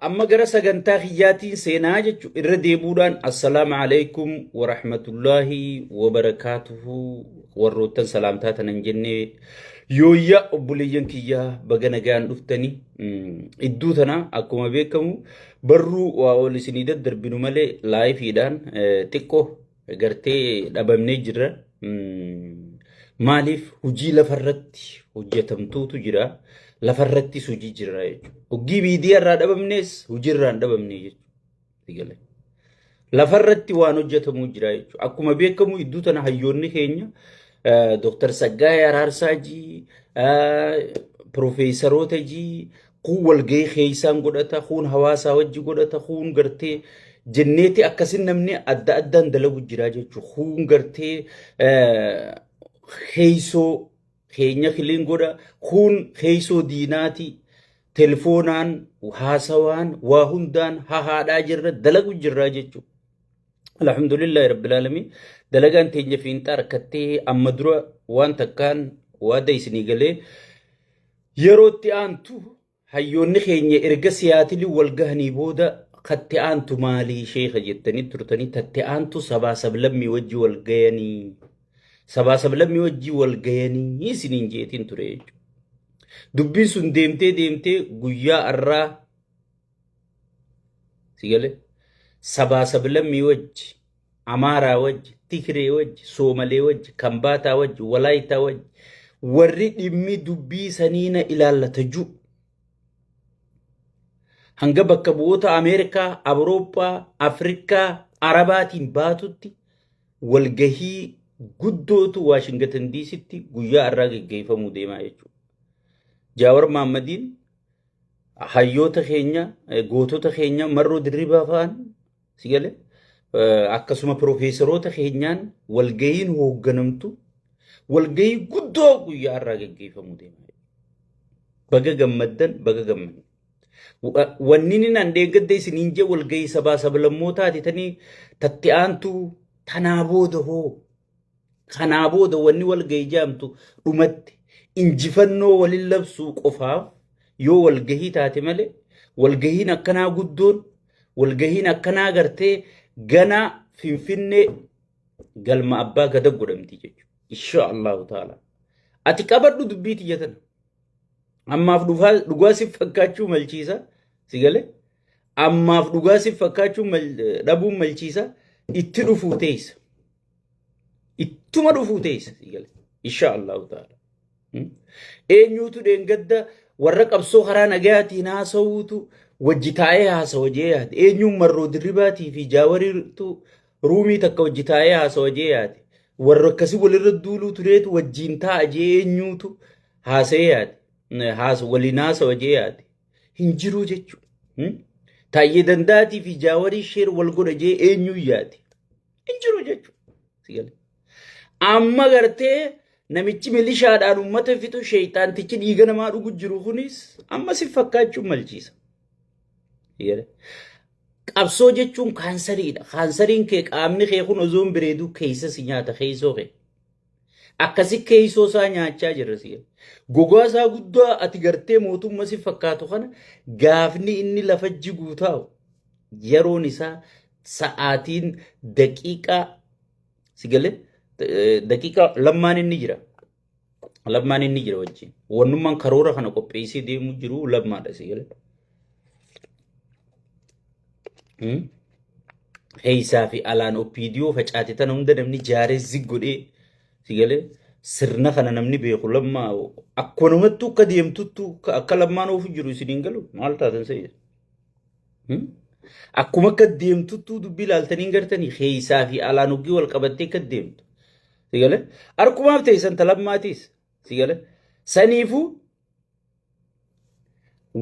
Amma gara sagantaa kiyyaatiin seenaa jechuudha. Irra deebuudhaan assalaamu alaikum warahmatullaahi wabarakaatuhu warroottan salaamtaa tanan jennee yooyya obboleeyyan kiyyaa baga nagaan dhuftanii iddoo tana akkuma beekamu barruu waa ol isinii daddarbinu malee laayifiidhaan xiqqoo gartee dhabamnee jirra. Maaliif hojii lafarratti hojjetamtuutu jira. Lafarrattis hojii jira jechuudha. Hoggii miidiyaa irraa dhabamnes hojii irraa hin dhabamne jechuudha. Lafarratti waan hojjetamuu jira jechuudha. Akkuma beekamu iddoo tana hayyoonni keenya Dr. Saggaayee Araarsaa jii, Piroofeesaroota jii, kuun walgahii keessaan godhata, kuun hawaasaa wajji godhata, kuun gartee jenneeti akkasin namni adda addaan dalagu jira jechuudha. Kuun gartee keessoo keenya kiliin godha, kuun keessoo diinaati. Telefoonaan, haasawaan, waa hundaan hahaadhaa jirra, dalagu jirra jechuudha. Alhamdulillahi Rabbil Aalamiin. Dalagaan teenya fiinxaa harkattee amma dura waan takkaan waada isinii galee yeroo itti aantu hayyoonni keenya erga Siyaatilii wal gahanii booda katti aantu maalii sheeka jettanii turtanii tatti aantu sabaa sablammii wajji wal gayanii sabaa sablammii wajji wal gayanii isiniin jeetiin ture jechuudha. Dubbiin sun deemtee deemtee guyyaa arraa si galee sabaa sablammii wajji Amaaraa wajji, Tigree wajji, Soomalee wajji, Kambaataa wajji, Walaayitaa wajji warri dhimmi dubbii sanii na ilaallata ju. Hanga bakka bu'oota Ameerikaa, Awurooppaa, Afrikaa, Arabaatiin baatutti walgahii guddootu Waashingatan DCtti guyyaa har'aa geggeeffamuu deemaa jechuudha. Jaawar Maammadiin hayyoota keenya, gootota keenya Marroo Dirribaa fa'aan si galee akkasuma piroofeesaroota keenyaan walgahiin hoogganamtu walgahii guddoo guyyaa har'aa geggeeffamuu deema. Baga gammaddan baga gammaddan. Wanni inni naan deeggadde isiniin jee walgahii sabaa sablammootaati tanii tatti aantu tanaa booda hoo Kanaa booda wanni walgahii jaamtu dhumatti injifannoo walin labsuu qofaaf yoo walgahii taate malee walgahiin akkanaa guddoon walgahiin akkanaa gartee ganaa Finfinnee galma abbaa gada godhamti jechuudha. Insha Allahu ta'ala. Ati qabadhu dubbii tiyya tana. Ammaaf dhugaa siif fakkaachuu malchiisa. Si galee? Ammaaf dhugaa siif fakkaachuu dhabuun malchiisa. Itti dhufuu teessa. Ittuma dhufuu teessa si gale. Insha Allahu ta'ala. Eenyuutu dheengadda warra qabsoo karaa nagayaatiin haasawuutu wajji taa'ee haasawa jee yaade. Eenyuun Marroo Dirribaatii fi Jaawariitu ruumii takka wajji taa'ee haasawa jee yaade. Warra akkasii walirra duuluu tureetu wajjiin taa'a jee eenyuutu haasa'ee yaade. Haasa waliin haasawa jee yaade. Hin jiruu jechuudha. Taayyee Danda'aatii fi Jaawarii sheer wal godha jee eenyuun yaade. Hin jiru jechuudha. Amma gartee namichi milishaadhaan uummata fixu sheeyxaantichi dhiiga namaa dhugu jiru kunis amma si fakkaachuun malchiisa. Qabsoo jechuun kaansariidha. Kaansariin kee qaamni kee kun osoo hin bareedu keessa si nyaata keessoo kee. Akkasi keessoo isaa nyaachaa jirra si. Gogaa isaa guddaa ati gartee mootummaa si fakkaatu kana gaafni inni lafa jiguu taa'u yeroon isaa sa'aatiin daqiiqaa si galee daqiiqaa lammaan inni jira. Lammaan inni jira wajjin. Wannummaan karoora kana qopheessee deemu jiru lammaadha si galee. Keessaa fi alaan OPDO facaate tana hunda namni jaaree zig godhee si galee sirna kana namni beeku lammaa akkanumattuu akka deemtuttu akka lammaan oofu jiru isiniin galu maal taatan se'e. Akkuma akka deemtuttuu dubbii ilaaltanii hin gartanii keessaa fi alaan hoggii wal qabattee akka deemtu. Si galee harkumaaf teessan talammaatiis si galee saniifuu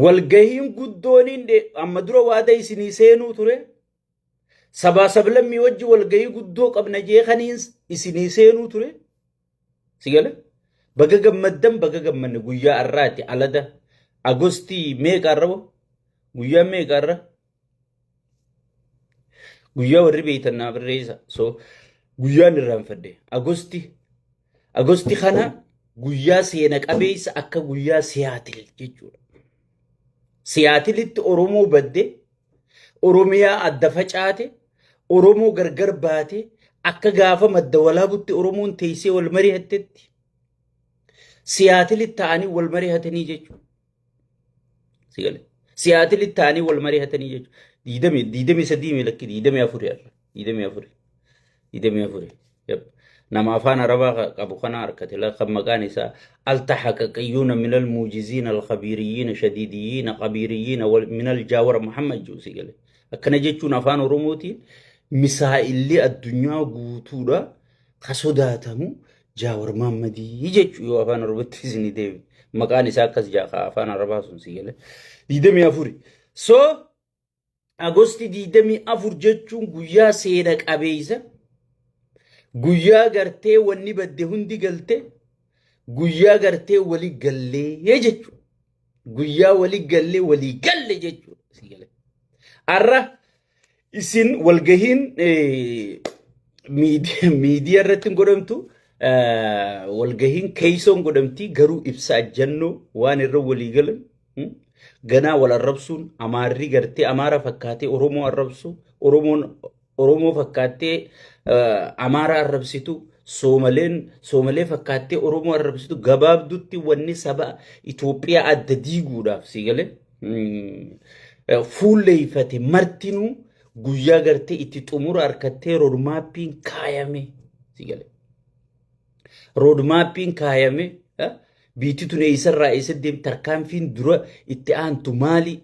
walgahiin guddooniin amma dura waada isinii seenuu ture. Sabaa sablammii wajji walgahii guddoo qabna jee kaniin isinii seenuu ture. Si gale? Baga gammaddan baga gammanne guyyaa har'aati alada Agostii meeqa har'a boo? Guyyaa meeqa har'a? Guyyaa warri beektan naa barreessa. So guyyaan irraanfadhe. Agosti Agosti kana guyyaa seena qabeessa akka guyyaa Siyaatil jechuudha. Siyaatilitti Oromoo badde, Oromiyaa adda facaate, Oromoo gargar baate, akka gaafa Madda Walaabutti Oromoon teessee wal mari'attetti Siyaatilitti ta'anii wal mari'atanii jechuudha. Sigale. Siyaatilitti ta'anii wal mari'atanii jechuudha. 23 milakki 24 har'a. 24. 24. Yep. Nama afaan Arabaa qabu kana harkate la kan maqaan isaa altaxaqaqiyuuna minal muujiziina alkhabiiriyyiina shadiidiyyiina qabiiriyyiina minal jaawara Muhammad jiru si gale. Akkana jechuun afaan Oromootiin misaa'illi addunyaa guutuudha ka sodaatamu Jaawar Mahammadii jechuu yoo afaan Oromootti isinii deebi. Maqaan isaa akkas jaa ka afaan Arabaa sun si gale. 24. So Agosti 24 jechuun guyyaa seena qabeessa, guyyaa gartee wanni badde hundi galte, guyyaa gartee wali gallee jechuudha. Guyyaa wali gallee walii galle jechuudha. Har'a isin walgahiin miidiyaa irratti hin godhamtu, walgahiin keeysoon godhamti, garuu ibsa ajjannoo waan irra walii galan ganaa wal arrabsuun, Amaarri gartee Amaara fakkaatee Oromoo arrabsu, Oromoon Oromoo fakkaattee Amaara arrabsitu, Soomaleen Soomalee fakkaattee Oromoo arrabsitu, gabaabdutti wanni saba Itoophiyaa adda diiguudhaaf si galee fuulleeffate martinuu guyyaa gartee itti xumura harkattee roodmaappiin kaayame si galee. Roodmaappiin kaayame biitti tun eessarraa eessa deemti, tarkaanfiin dura itti aantu maali?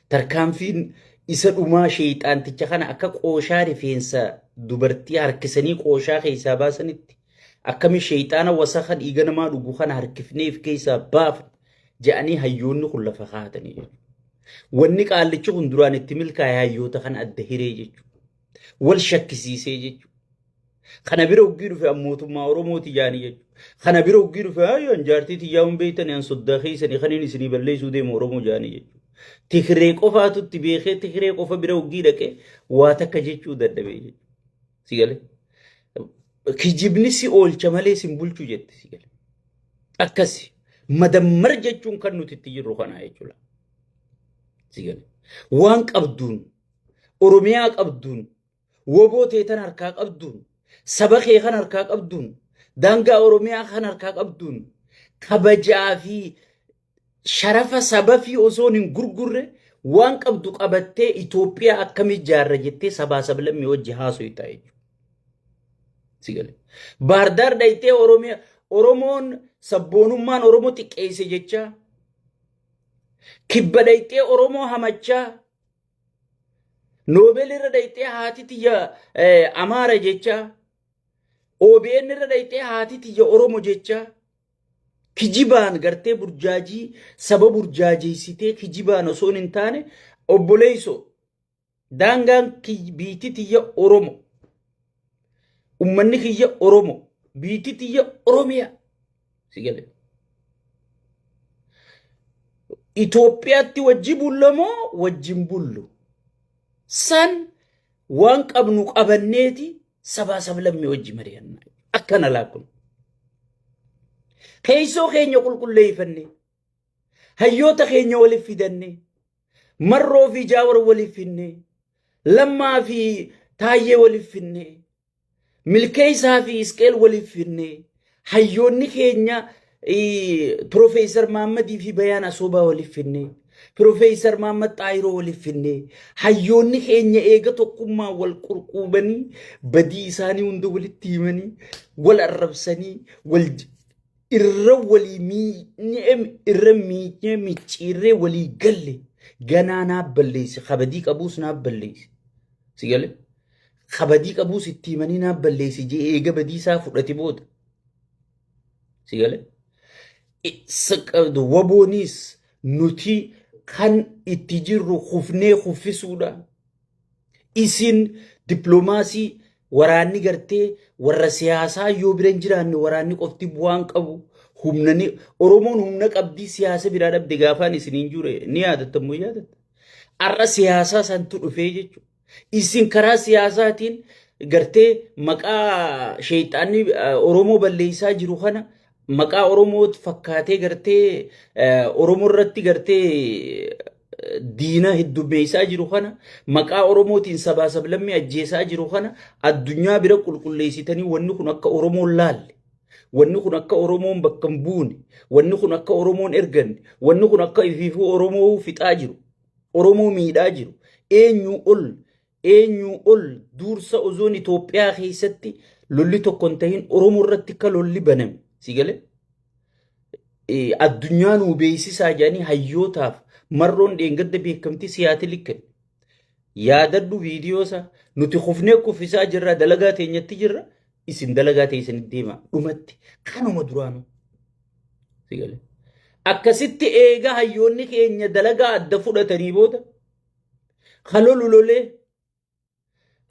Tarkaanfiin isa dhumaa sheeyxaanticha kana akka qooshaa rifeensa dubartii harkisanii qooshaa keessaa baasanitti akkami sheeyxaana wasaka dhiiga namaa dhugu kana harkifnee if keessaa baafna jedhanii hayyoonni kun lafa kaa'atanii jechuudha. Wanni qaallichi kun duraan itti milkaa'e hayyoota kana adda hiree jechuudha. Wal shakkisiisee jechuudha. Kana bira hoggii dhufe an mootummaa Oromooti jaanii jechuudha. Kana bira hoggii dhufe ayyoon jaartii tiyyaa hin beektani an soddaa keessanii kan inni isinii balleessuu deemu Oromoo jaanii jechuudha. Tikiree qofaatu itti beekee tikiree qofa bira hoggii dhaqee waa takka jechuu dadhabee jechuudha. Si galee? Kijibni si oolcha malee sin bulchu jette si galee. Akkasi madammar jechuun kan nuti itti jirru kana jechuudha. Si galee? Waan qabduun Oromiyaa qabduun woboo tee tan harkaa qabduun, saba kee kan harkaa qabduun, daangaa Oromiyaa kan harkaa qabduun, kabajaa fi sharafa saba fi osoo hin gurgurre waan qabdu qabattee Itoophiyaa akkami ijaarra jettee sabaa sablammii wajji haasoyta jechuudha. Si galee. Baardaar dhayxee Oromiyaa Oromoon sabboonummaan Oromoo xiqqeesse jechaa kibba dhayxee Oromoo hamachaa Noobel irra dhayxee haati tiyya Amaara jecha, OBN irra dhayxee haati tiyya Oromo jecha, kijibaan gartee burjaajii saba burjaajeessitee kijibaan osoo hin taane, obboleessoo daangaan biitti tiyya Oromo, ummanni kiyya Oromo, biitti tiyya Oromiyaa si galee. Itoophiyaatti wajji bulla moo wajjin bullu? San waan qabnu qabanneeti sabaa sablammii wajji mari'anna. Akkana laakun. Keessoo keenya qulqulleeffanne, hayyoota keenya waliif fidanne, Marroo fi Jaawar waliif finne, Lammaa fi Taayyee waliif finne, Milkeessaa fi Isqeel waliif finne, hayyoonni keenya Piroofeesar Mahammadii fi Bayaan Asoobaa waliif finne, Piroofeesar Mahammad Xaayiroo waliif finne, hayyoonni keenya eega tokkummaa wal qurquubanii badii isaanii hunda walitti himanii wal arrabsanii wal irra walii miicnee irra miicnee micciirree walii galle ganaa naaf balleessi kabadii qabuus naaf balleessi si galee. Ka badii qabuus itti himanii naaf balleessi jee eega badii isaa fudhate booda. Si galee? Wabooniis nuti kan itti jirru kufnee kuffisuudha. Isin dippiloomaasii waraanni gartee warra siyaasaa yoo bira hin jiraanne waraanni qofti bu'aan qabu. Humna ni Oromoon humna qabdii siyaasa biraa dhabde gaafaan isiniin jure ni yaadatta immoo yaadatta. Har'a siyaasaa santu dhufee jechuudha. Isin karaa siyaasaatiin gartee maqaa sheexaanni Oromoo balleessaa jiru kana Maqaa Oromoo fakkaatee gartee Oromoo irratti gartee diina heddummeessaa jiru kana, maqaa Oromootiin sabaa sablammii ajjeesaa jiru kana addunyaa bira qulqulleessitanii, wanni kun akka Oromoon laalle, wanni kun akka Oromoon bakka hin buune, wanni kun akka Oromoon erganne, wanni kun akka ifiifuu Oromoo fixaa jiru, Oromoo miidhaa jiru, eenyuu ol, eenyuu ol duursa ozoon Itoophiyaa keessatti lolli tokko hin tahin Oromoo irratti akka lolli baname si galee addunyaa nuu beeksisaa jedhanii hayyootaaf marroon dheengadda beekamtii Siyaatil kenne. Yaadadhu viidiyoo isaa. Nuti kufnee kuffisaa jirra, dalagaa teenyatti jirra, isin dalagaa teessanitti deema, dhumatti kanuma duraanuu. Si galee. Akkasitti eega hayyoonni keenya dalagaa adda fudhatanii booda, ka lolu lolee,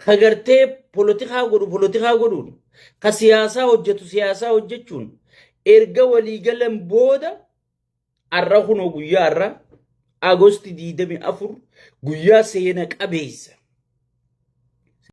ka gartee polotikaa godhu polotikaa godhuun, ka siyaasaa hojjetu siyaasaa hojjechuun erga walii galan booda, har'a kunoo guyyaa har'a Agosti 24, guyyaa seena qabeessa.